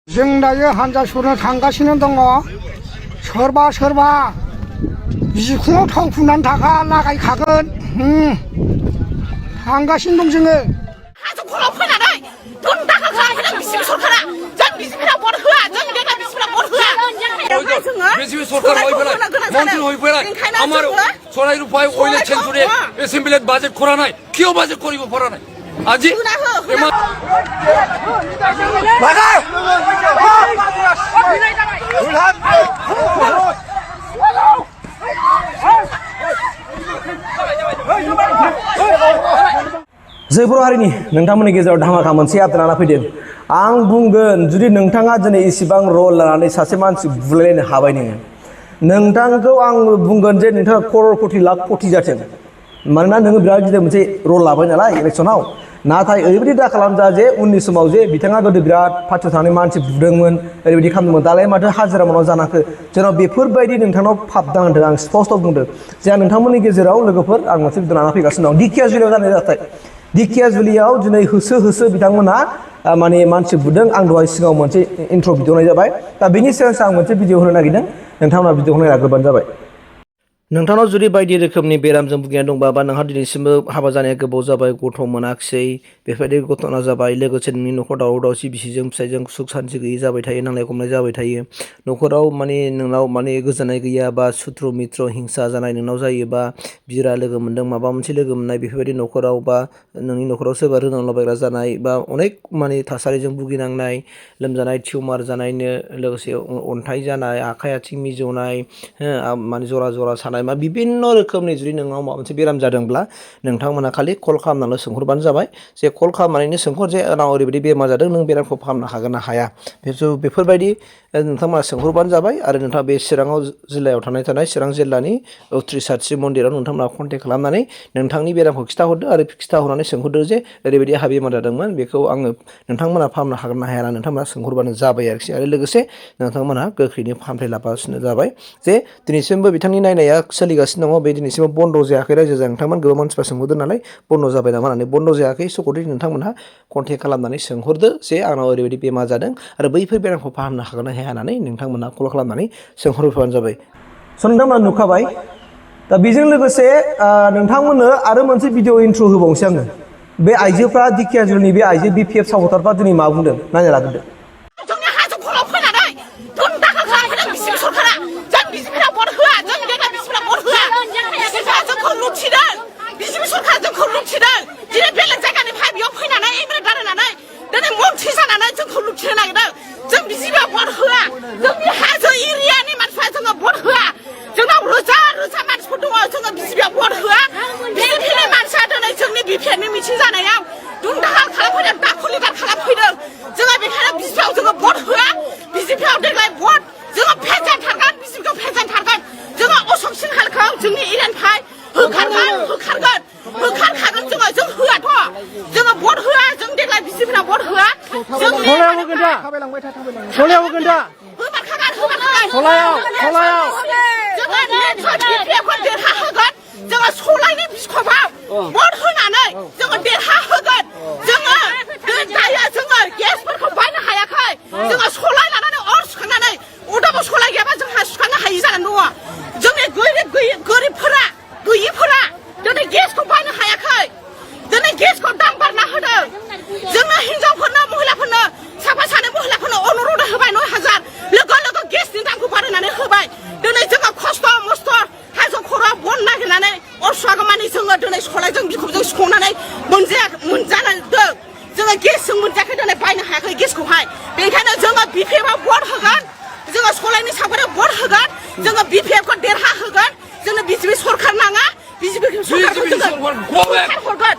जों दायो हानजा सुरनो थांगासिनो दङ सोरबा सोरबा बिखुङाव थाव फुननानै थाखा लागायखागोन थांगासिनो दं जोङो हाजो खराव फैनानै दुन दाखा खालामहैदों बिसिबि सरकारा जों बिसिबिरा बद होआ जों देगा बिसिबिरा बद होआ BJP সরকার হই ফেলাই মন্ত্রী হই ফেলাই আমার সোনাই রূপায় ওইলে সেঞ্চুরি এসেম্বলিত বাজেট করা নাই কিও বাজেট করিব পড়া নাই আজি जय बर' हारिनि नोंथांमोननि गेजेराव धामाका मोनसे आपडेट लाना फैदों आं बुंगोन जुदि नोंथाङा दिनै इसिबां रल लानानै सासे मानसि बुलायनो हाबाय नोंथांखौ आं बुंगोन जे नोंथाङा करोड़ कोटि लाख कोटि जाथों मानोना नोङो बिराद गिदिर मोनसे रल लाबाय नालाय इलेक्सनाव नाथाय ओरैबायदि दा खालामजा जे उननि समाव जे बिथाङा गोदो बिराद पार्टियाव थानानै मानसि बुदोंमोन ओरैबायदि खालामदोंमोन दालाय माथो हाजिरा मावनानै जानांखो जेराव बेफोरबायदि नोंथांनाव फाप दांदों आं स्पष्ट बुंदों जे नोंथांमोननि गेजेराव लोगोफोर आं मोनसे भिडिअ लाना फैगासिनो दं दिखिया जुलियाव जानाय जाथाय दिखिया जुलियाव दिनै होसो बिथांमोना माने मानसि बुदों आं दहाय सिगाङाव मोनसे इन्ट्र' भिडिअ होनाय जाबाय दा बेनि सिगांसो आं मोनसे भिडिअ होनो नागिरदों नोंथांमोना भिडिअखौ नायना गोबानो जाबाय नोंथांनाव जुदि बायदि रोखोमनि बेरामजों भुगिनानै दंबा बा नोंहा दिनैसिमबो हाबा जानाया गोबाव जाबाय गथ' मोनाखिसै बेफोरबायदि घटना जाबाय लोगोसे नोंनि न'खर दावराव दावसि बिसिजों फिसायजों सुख सान्ति गैयै जाबाय थायो नांलाय खमलाय जाबाय थायो न'खराव माने नोंनाव माने गोजोननाय गैया बा सुथ्रु मित्र हिंसा जानाय नोंनाव जायो बा बिरा लोगो मोन्दों माबा मोनसे लोगो मोननाय बेफोरबायदि न'खराव बा नोंनि न'खराव सोरबा रोनावलाबायग्रा जानाय बा अनेक माने थासारिजों भुगिनांनाय लोमजानाय टिउमार जानायनो लोगोसे अन्थाइ जानाय आखाइ आथिं मिजौनाय माने जरा जरा सानाय मा बिभिन्न रोखोमनि जुदि नोंनाव माबा मोनसे बेराम जादोंब्ला नोंथांमोना खालि कल खालामनानै सोंहरबानो जाबाय जे कल खालामनानैनो सोंहर जे आंनाव ओरैबायदि बेमार जादों नों बेरामखौ फाहामनो हागोन ना हाया बेफोरबायदि नोंथांमोना सोंहरबानो जाबाय आरो नोंथाङा बे चिराङाव जिल्लायाव थानाय चिरां जिल्लानि उथ्रिसारथि मन्दिराव नोंथांमोना कन्टेक्ट खालामनानै नोंथांनि बेरामखौ खिथाहरदो आरो खिथाहरनानै सोंहरदो जे ओरैबायदि आंहा बेमार जादोंमोन बेखौ आङो नोंथांमोना फाहामनो हागोन ना हाया ना नोंथांमोना सोंहरबानो जाबाय आरोखि आरो लोगोसे नोंथांमोना गोख्रैनो फाहामथाय लागासिनो जाबाय जे दिनैसिमबो बिथांनि नायनाया सोलिगासिनो दङ बे दिनैसिमबो बन्द' जायाखै रायजोजों नोंथांमोन गोबां मानसिफ्रा सोंहरदों नालाय बन्द' जाबाय नामा होननानै बन्द' जायाखै सक'ति नोंथांमोनहा कन्टेक्ट खालामनानै सोंहरदो जे आंनाव ओरैबायदि बेमार जादों आरो बैफोर बेरामखौ फाहामनो हागोन ना हाया होननानै नोंथांमोनहा कल खालामनानै सोंहरफैबानो जाबाय स' नोंथांमोना नुखाबाय दा बेजों लोगोसे नोंथांमोननो आरो मोनसे भिडिअ इन्ट्र' होबावनोसै आङो बे आइजोफ्रा दिखिया जुलिनि बे आइजो BPF सापर्टारफ्रा दिनै मा बुंदों नायना लाग्रोदो जोंनि हाजो खराव फैनानै दुन दाखा खालामहैदों बिसिबि सरकारा जों बिसिबिरा बद होआ जों देगा बिसिबिरा बद होआ बिसिबिरा जोंखौ लुथिदों बिसिबि सरकारा जोंखौ लुथिदों दिनै बेलेग जायगानिफ्राय बेयाव फैनानै एमरे दारायनानै दिनै मन्थ्रि जानानै जोंखौ लुथिनो नागिरदों जों बिसिबिरा बद होआ जोंनि हाजो एरियानि मानसिफ्रा जोङो बद होआ जोंनाव रोजा रोजा मानसिफोर दङ जोङो बिसिबिरा बद होआ बिसिबिनि मानसिया दिनै जोंनि BPFनि मिथिं जानायाव दुन दाखा खालामफैदों दाखु लिदार खालामफैदों जोङो बेखायनो बिसिबियाव जोङो बद होआ बिजेपियाव देग्लाय बद जोङो फेजेनथारगोन बिजेपिखौ फेजेनथारगोन जोङो अशक सिंहालखौ जोंनि एरियानिफ्राय होखारखागोन जों होआथ' जोङो बद होआ जों देग्लाय बिजेपिनाव बद होआ जों सलायाव होगोन दा सलायाव जोङो BPFखौ देरहाहोगोन जोङो सलायनि बिस्कपआव बद होनानै जोङो देरहाहोगोन जोङो दायो जोङो गेसफोरखौ बायनो हायाखै जोङो सलाय लानानै अर सुखांनानै अदाबाव सलाय गैयाबा जोंहा सुखांनो हायि जानानै दङ जोंनि गोरिबफोरा गैयिफोरा दिनै गेसखौ बायनो हायाखै दिनै गेसखौ दाम बारना होदों जोंनो हिनजावफोरनो महिलाफोरनो साफा सानै महिलाफोरनो अनुर'द होबाय 9,000 लोगो गेसनि दामखौ बारायनानै होबाय दिनै जोङो खस्थ' मस्थ' हाजो खर'आव बन नागिरनानै अर सुवागौमानि जोङो दिनै सलायजों बिखबजों सुखांनानै मोनजादों जोङो गेसजों मोनजायाखै दिनै बायनो हायाखै गेसखौहाय बेनिखायनो जोङो BPFआव बद होगोन जोङो सलायनि सावगारियाव बद होगोन जोङो BPFखौ देरहाहोगोन जोंनो BJP सरकार नाङा BJP सरकारखौ जोङो होखारगोन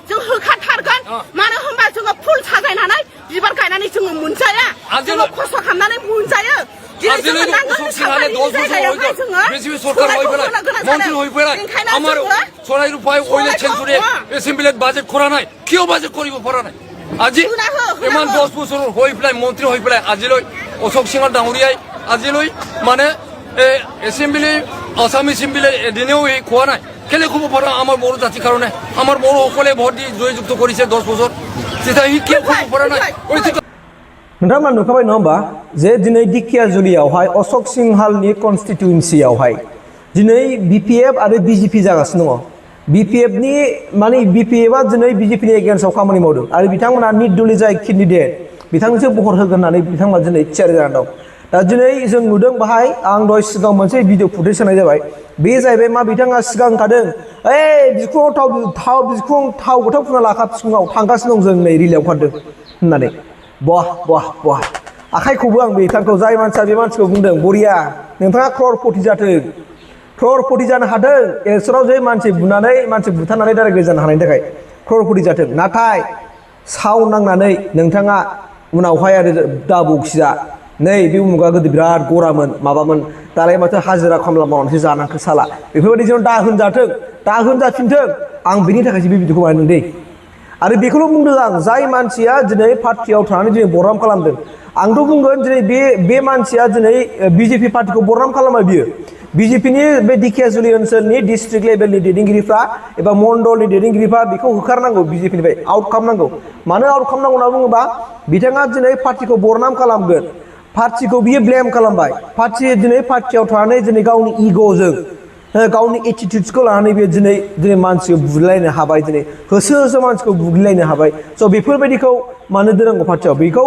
जों होखारथारगोन मानो होनबा जोङो फुल साजायनानै बिबार गायनानै जोङो मोनजाया जोङो खस्थ' खालामनानै मोनजायो BJP সরকার হই ফেলাই মন্ত্রী হই ফেলাই আমার সোনাই রূপায় ওইলে সেঞ্চুরি এসেম্বলিত বাজেট করা নাই কিও বাজেট করিব পড়া নাই আজি ইমান 10 বছর হই ফেলাই মন্ত্রী হই ফেলাই আজিলৈ অশোক সিংহৰ ডাঙৰীয়াই আজিলৈ মানে এসেম্বলি আসাম এসেম্বলি এদিনেও খোৱা নাই কেলে খুব পড়া আমার বড় জাতির কারণে আমার বড় সকলে ভোট দি জয়যুক্ত করেছে 10 বছর সেটা কি খুব পড়া নাই नोंथांमोना नुखाबाय नङा होमबा जे दिनै दिखियाजुलियावहाय अशोक सिंहालनि कनस्टिटिउन्सियावहाय दिनै BPF आरो BJP जागासिनो दङ BPF नि माने BPF आ दिनै BJP नि एगेन्स्टआव खामानि मावदों आरो बिथांमोना निर्दलीय जाय केन्डिडेट बिथांनिसो भट होगोन होननानै बिथांमोना दिनै थियारि जानानै दं दा दिनै जों नुदों बाहाय आं दहाय सिगाङाव मोनसे भिडिअ फुटेज होनाय जाबाय बे जाहैबाय मा बिथाङा सिगां ओंखारदों बिखुङाव थाव गोथाव फुना लाखा बिखुङाव थांगासिनो दं जों नै रिलियाव ओंखारदों होननानै वाह आखाइखौबो आं बिथांखौ जाय मानसिया बे मानसिखौ बुंदों बरिया नोंथाङा क्ररपति जाथों क्ररपति जानो हादों एसराव जे मानसि बुनानै मानसि बुथारनानै डाइरेक्ट जानो हानायनि थाखाय क्ररपति जाथों नाथाय साव नांनानै नोंथाङा उनावहाय आरो दा बखिजा नै बे उमुगा गोदो बिराद गरामोन माबामोन दालाय माथो हाजिरा खामला मावनानैसो जानांखो साला बेफोरबायदि जेन दाहोन जाफिनथों आं बेनि थाखायसो बे भिडिअखौ बानायदों दै आरो बेखौल' बुंदों आं जाय मानसिया दिनै पार्टियाव थानानै दिनै बरनाम खालामदों आंथ' बुंगोन दिनै बे मानसिया दिनै BJP पार्टिखौ बरनाम खालामो बियो BJP नि बे दिखियाजुलि ओनसोलनि डिस्ट्रिक्ट लेभेलनि दैदेनगिरिफ्रा एबा मण्डलनि दैदेनगिरिफ्रा बेखौ होखारनांगौ BJP निफ्राय आउट खालामनांगौ मानो आउट खालामनांगौ होनना बुङोबा बिथाङा दिनै पार्टिखौ बरनाम खालामगोन पार्टिखौ बियो ब्लेम खालामबाय दिनै पार्टियाव थानानै दिनै गावनि इग'जों गावनि एटिट्युड्सखौ लानानै बे दिनै मानसिखौ बुलायनो हाबाय दिनै होसो मानसिखौ बुग्लिलायनो हाबाय स' बेफोरबायदिखौ मानो दोनांगौ पार्टियाव बेखौ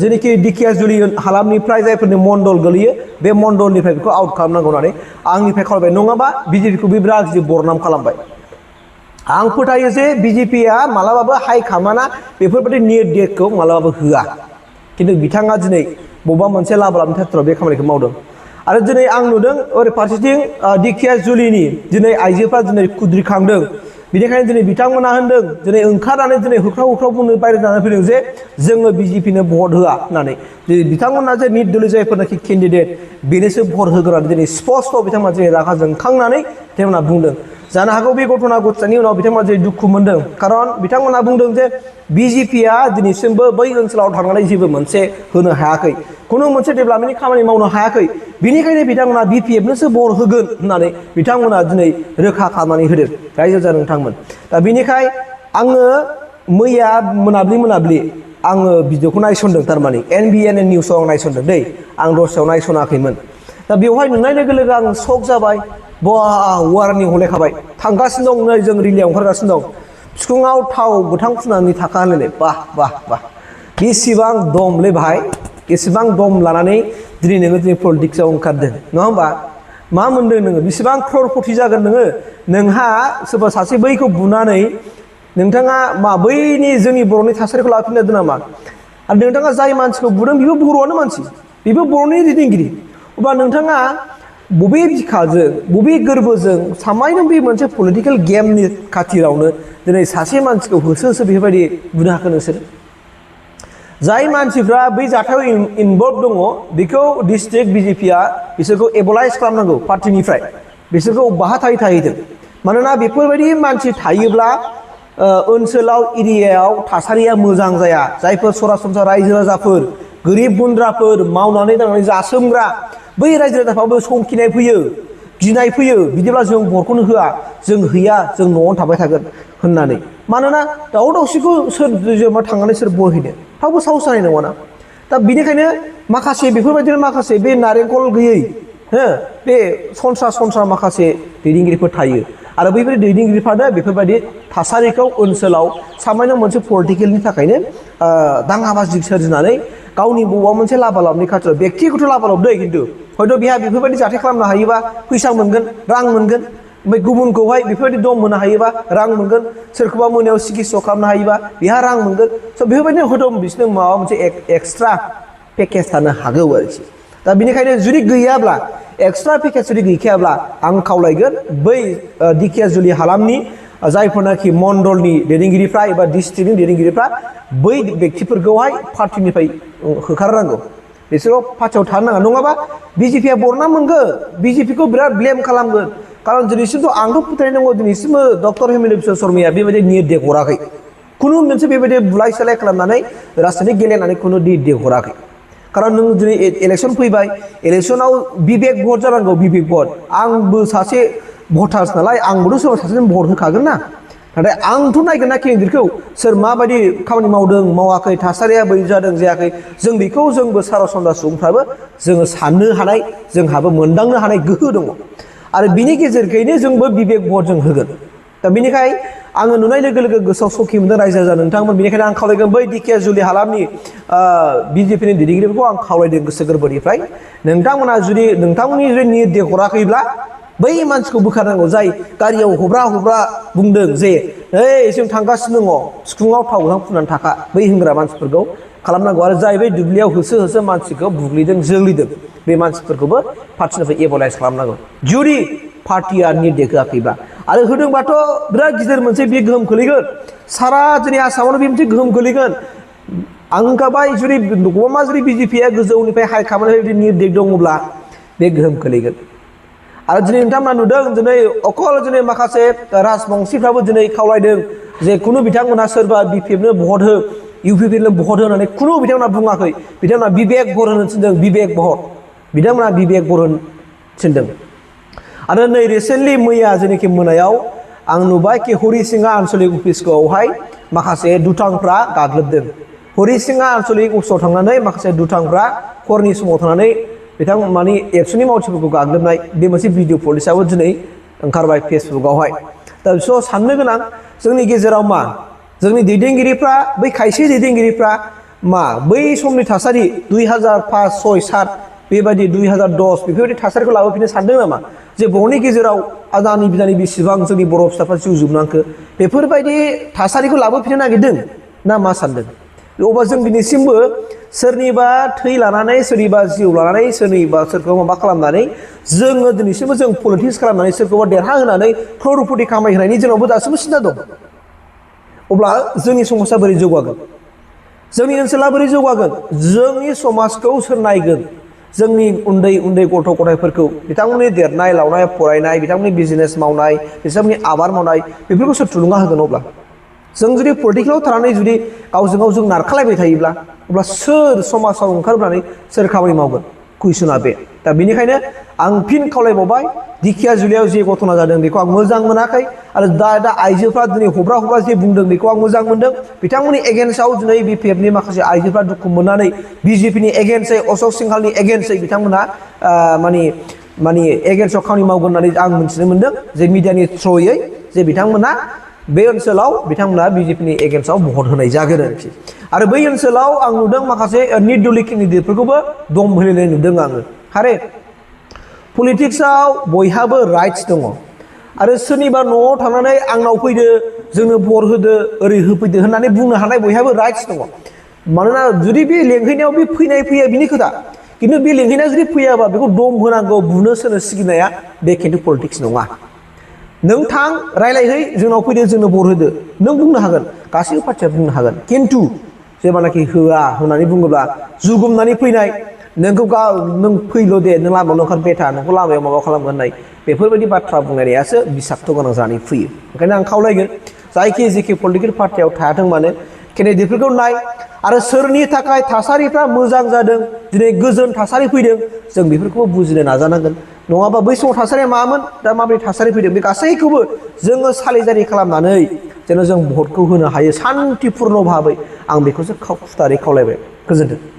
जेनोखि दिखियाजुलि हालामनिफ्राय जायफोरनि मण्डल गोलैयो बे मण्डलनिफ्राय बेखौ आउट खालामनांगौ होननानै आंनिफ्राय खावलायबाय नङाबा BJPखौ बे बिराद गाज्रि बरनाम खालामबाय आं फोथायो जे BJPआ मालाबाबो हाइ खामाना बेफोरबायदि निर्देशखौ मालाबाबो होआ खिन्थु बिथाङा दिनै बबेबा मोनसे लाबोलाबनि खेथ्रआव बे खामानिखौ मावदों आरो दिनै आं नुदों ओरै फारसेथिं दिखियाजुलिनि दिनै आइजोफ्रा दिनै खुद्रिखांदों बेनिखायनो दिनै बिथांमोना होनदों दिनै ओंखारनानै दिनै होख्राव बुंनो बायह्रायाव जानानै फैदों जे जोङो BJPनो भट होआ होननानै बिथांमोना जे निर्दलीय जायफोरनाखि केन्डिडेट बेनोसो भट होगोन होननानै दिनै स्पस्ट बिथांमोना दिनै रागा जोंखांनानै बिथांमोना बुंदों जानो हागौ बे घटना घटिनायनि उनाव बिथांमोना जे दुखु मोनदों खारन बिथांमोना बुंदों जे BJPआ दिनैसिमबो बै ओनसोलाव थांनानै जेबो मोनसे होनो हायाखै खुनु मोनसे डेभेलपमेन्टनि खामानि मावनो हायाखै बिनिखायनो बिथांमोना BPFनोसो भट होगोन होननानै बिथांमोना दिनै रोखा खालामनानै होदों रायजो राजा नोंथांमोन दा बिनिखाय आङो मैया मोनाब्लि आङो भिडिअखौ नायसनदों थारमाने NBN निउसाव आं नायसनदों दै आं दस्रायाव नायसनाखैमोन दा बेवहाय नुनाय लोगो लोगो आं शक जाबाय वारनिं हलायखाबाय थांगासिनो दं नै जों रिलियाव ओंखारगासिनो दं बिखुङाव थाव गोथां फुननानै थाखा होनलायनाय बाह बेसेबां दमलै भाइ एसेबां दम लानानै दिनै नोङो दिनै पलिटिक्सआव ओंखारदों नङा होमबा मा मोनदों नोङो बेसेबां क्ररपति जागोन नोंहा सोरबा सासे बैखौ बुनानै नोंथाङा मा बैनि जोंनि बर'नि थासारिखौ लाफिननो हादों नामा आरो नोंथाङा जाय मानसिखौ बुदों बेबो बर'आनो मानसि बेबो बर'नि दैदेनगिरि अब्ला नोंथाङा बबे बिखाजों बबे गोरबोजों सामायनो बे मोनसे पलिटिकेल गेमनि खाथिरावनो दिनै सासे मानसिखौ होसो बेफोरबायदि बुनो हाखो नोंसोर जाय मानसिफ्रा बै जाथायाव इनभल्भ दङ बेखौ डिस्ट्रिक्ट BJPआ बिसोरखौ एबलाइज खालामनांगौ पार्टिनिफ्राय बिसोरखौ बाहा थाहैथों मानोना बेफोरबायदि मानसि थायोब्ला ओनसोलाव एरियायाव थासारिया मोजां जाया जायफोर सरासनस्रा रायजो राजाफोर गोरिब गुन्द्राफोर मावनानै दांनानै जासोमग्रा बै रायजो राजाफ्राबो संखिनाय फैयो गिनाय फैयो बिदिब्ला जों भटखौनो होआ जों हैया जों न'आवनो थाबाय थागोन होननानै मानोना दावराव दावसिखौ सोर जेनेबा थांनानै सोर भट हैनो रावबो साहस जानाय नङाना दा बेनिखायनो माखासे बेफोरबायदिनो माखासे बे नारेंखल गैयै बे सनस्रा माखासे दैदेनगिरिफोर थायो आरो बैफोर दैदेनगिरिफ्रानो बेफोरबायदि थासारिखौ ओनसोलाव सामान्य मोनसे पलिटिकेलनि थाखायनो दाङाबाजि सोरजिनानै गावनि बबेबा मोनसे लाबालाबनि खाथियाव बेक्तिगत लाबालाब दै खिन्थु हयथ' बेहा बेफोरबायदि जाथाय खालामनो हायोबा फैसा मोनगोन रां मोनगोन ओमफ्राय गुबुनखौहाय बेफोरबायदि दम होनो हायोबा रां मोनगोन सोरखौबा मोनायाव सिकित्सा खालामनो हायोबा बेहा रां मोनगोन स' बेफोरबायदिनो हयथ' बिसोरनो माबा मोनसे एक्सट्रा पेकेज थानो हागौ आरोखि दा बेनिखायनो जुदि गैयाब्ला एक्सट्रा पेकेज जुदि गैखायाब्ला आं खावलायगोन बै दिखियाजुलि हालामनि जायफोरनाखि मण्डलनि दैदेनगिरिफ्रा एबा डिस्ट्रिक्टनि दैदेनगिरिफ्रा बै बेक्तिफोरखौहाय पार्टिनिफ्राय होखारनांगौ बिसोरखौ पार्टियाव थानो नाङा नङाबा BJPआ बरनाम मोनगोन BJPखौ बिराद ब्लेम खालामगोन खारन दिनैसिमथ' आंथ' फोथायनाय दङ दिनैसिमबो डक्टर हेमेन्त बिश्व शर्माया बेबायदि निर्देश हराखै खुनु मोनसे बेबायदि बुलाय सोलाय खालामनानै राजनितिक गेलेनानै खुनु निर्देश हराखै खारन नों दिनै इलेक्सन फैबाय इलेक्सनाव बिबेक भट जानांगौ बिबेक भट आंबो सासे भटार्स नालाय आंबोथ' सोरबा सासेनो भट होखागोन ना नाथाय आंथ' नायगोन ना केन्डिडेटखौ सोर माबायदि खामानि मावदों मावाखै थासारिया बोरै जादों जायाखै जों बेखौ जोंबो सरासनस्रा सुबुंफ्राबो जोङो साननो हानाय जोंहाबो मोनदांनो हानाय गोहो दङ आरो बिनि गेजेरजोंनो जोंबो बिबेक भट जों होगोन दा बेनिखाय आङो नुनाय लोगो लोगो गोसोआव सखि मोनदों रायजो राजा नोंथांमोन बेनिखायनो आं खावलायगोन बै दिखियाजुलि हालामनि बिजेपिनि दैदेनगिरिफोरखौ आं खावलायदों गोसो गोरबोनिफ्राय नोंथांमोना जुदि नोंथांमोननि जुदि निर्देश हराखैब्ला बै मानसिखौ बोखारनांगौ जाय गारियाव हब्रा हब्रा बुंदों जे ओइ जों थांगासिनो दङ सिफुङाव थाव गोथां फुननानै थाखा बै होनग्रा मानसिफोरखौ खालामनांगौ आरो जाय बै दुब्लियाव होसो होसो मानसिखौ बुग्लिदों जोग्लिदों बे मानसिफोरखौबो पार्टिनिफ्राय एभलाइज खालामनांगौ जुदि पार्टिया निर्देश होआखैब्ला आरो होदोंबाथ' बिराद गिदिर मोनसे बे गोहोम खोलैगोन सारा जोंनि आसामावनो बे मोनसे गोहोम खोलैगोन आं होनखाबाय जुदि गमा जुदि बिजेपिया गोजौनिफ्राय हाइ खामानिफ्राय जुदि निर्देश दङब्ला बे गोहोम खोलैगोन आरो दिनै नोंथांमोना नुदों दिनै अकल दिनै माखासे राजबंसिफ्राबो दिनै खावलायदों जे खुनु बिथांमोना सोरबा बिपिएफनो भट हो इउपिपिनो भट होनानै खुनु बिथांमोना बुङाखै बिथांमोना बिबेक भट होनो थिनदों बिबेक भट बिथांमोना बिबेक भट होनो थिनदों आरो नै रिसेन्टलि मैया जेनाखि मोनायाव आं नुबाय कि हरिसिङा आनसलिक अफिसखौहाय माखासे दुथांफ्रा गाग्लोबदों हरिसिङा आनसलिक अफिसाव थांनानै माखासे दुथांफ्रा हरनि समाव थांनानै बिथां माने एबसुनि मावथिफोरखौ गाग्लोबनाय बे मोनसे भिडिअ पलिसाबो दिनै ओंखारबाय फेसबुकआवहाय दा बिसोर साननो गोनां जोंनि गेजेराव मा जोंनि दैदेनगिरिफ्रा बै खायसे दैदेनगिरिफ्रा मा बै समनि थासारि 2005, 6, 7 बेबायदि 2010 बेफोरबायदि थासारिखौ लाबोफिननो सानदों नामा जे बर'नि गेजेराव आदानि बिदानि बेसेबां जोंनि बर' फिसाफ्रा जिउ जोबनांखो बेफोरबायदि थासारिखौ लाबोफिननो नागिरदों ना मा सानदों अब्ला जों दिनैसिमबो सोरनिबा थै लानानै सोरनिबा जिउ लानानै सोरनिबा सोरखौबा माबा खालामनानै जोङो दिनैसिमबो जों पलिटिक्स खालामनानै सोरखौबा देरहाहोनानै क्ररपति खामायहोनायनि जोंनावबो दासिमबो सिन्था दं अब्ला जोंनि समाजा बोरै जौगागोन जोंनि ओनसोला बोरै जौगागोन जोंनि समाजखौ सोर नायगोन जोंनि उन्दै उन्दै गथ' गथायफोरखौ बिथांमोननि देरनाय लावनाय फरायनाय बिथांमोननि बिजनेस मावनाय बिथांमोननि आबाद मावनाय बेफोरखौ सोर थुलुंगा होगोन अब्ला जों जुदि पलिटिकेलाव थानानै जुदि गावजों गाव जों नारखालायबाय थायोब्ला अब्ला सोर समाजाव ओंखारबोनानै सोर खामानि मावगोन कुइसना बे दा बेनिखायनो आं फिन खावलायबावबाय दिखियाजुलियाव जे घटना जादों बेखौ आं मोजां मोनाखै आरो दा आइजोफ्रा दिनै हब्रा हब्रा जे बुंदों बेखौ आं मोजां मोनदों बिथांमोननि एगेन्स्टआव दिनै बिपिएफनि माखासे आइजोफ्रा दुखु मोननानै बिजेपिनि एगेन्स्टै अशोक सिंहालनि एगेन्स्टै बिथांमोना माने एगेन्स्टआव खामानि मावगोन होननानै आं मिथिनो मोनदों जे मिडियानि थ्रुयै जे बिथांमोना बे ओनसोलाव बिथांमोना बिजेपिनि एगेन्स्टआव भट होनाय जागोन आरोखि आरो बै ओनसोलाव आं नुदों माखासे निर्दलीय केन्डिडेटफोरखौबो दम होलायनाय नुदों आङो आरो पलिटिक्सआव बयहाबो राइट्स दङ आरो सोरनिबा न'आव थांनानै आंनाव फैदो जोंनो भट होदो ओरै होफैदो होननानै बुंनो हानाय बयहाबो राइट्स दङ मानोना जुदि बे लेंहैनायाव बे फैया बिनि खोथा खिन्थु बे लेंहैनाया जुदि फैयाबा बेखौ दम होनांगौ बुनो सोनो सिगिनाया बे खिन्थु पलिटिक्स नङा नों थां रायलायहै जोंनाव फैदो जोंनो भट होदो नों बुंनो हागोन गासैबो पार्टिया बुंनो हागोन खिन्थु जेब्लानाखि होआ होननानै बुङोब्ला जुगुमनानै फैनाय नोंखौ नों फैल' दे नों लामायाव ओंखार बेथा नोंखौ लामायाव माबा खालामगोन होननाय बेफोरबायदि बाथ्रा बुंनायासो बिसाक्थ' गोनां जानानै फैयो ओंखायनो आं खावलायगोन जायखि जेखि पलिटिकेल पार्टियाव थायाथों मानो केन्डिडेटफोरखौ नाय आरो सोरनि थाखाय थासारिफ्रा मोजां जादों दिनै गोजोन थासारि फैदों जों बेफोरखौबो बुजिनो नाजानांगोन नङाबा बै समाव थासारिया मामोन दा माबोरै थासारि फैदों बे गासैखौबो जोङो सालिजारि खालामनानै जेन' जों भटखौ होनो हायो सान्तिपुर्ण भाबै आं बेखौसो खुथारै खावलायबाय गोजोन्थों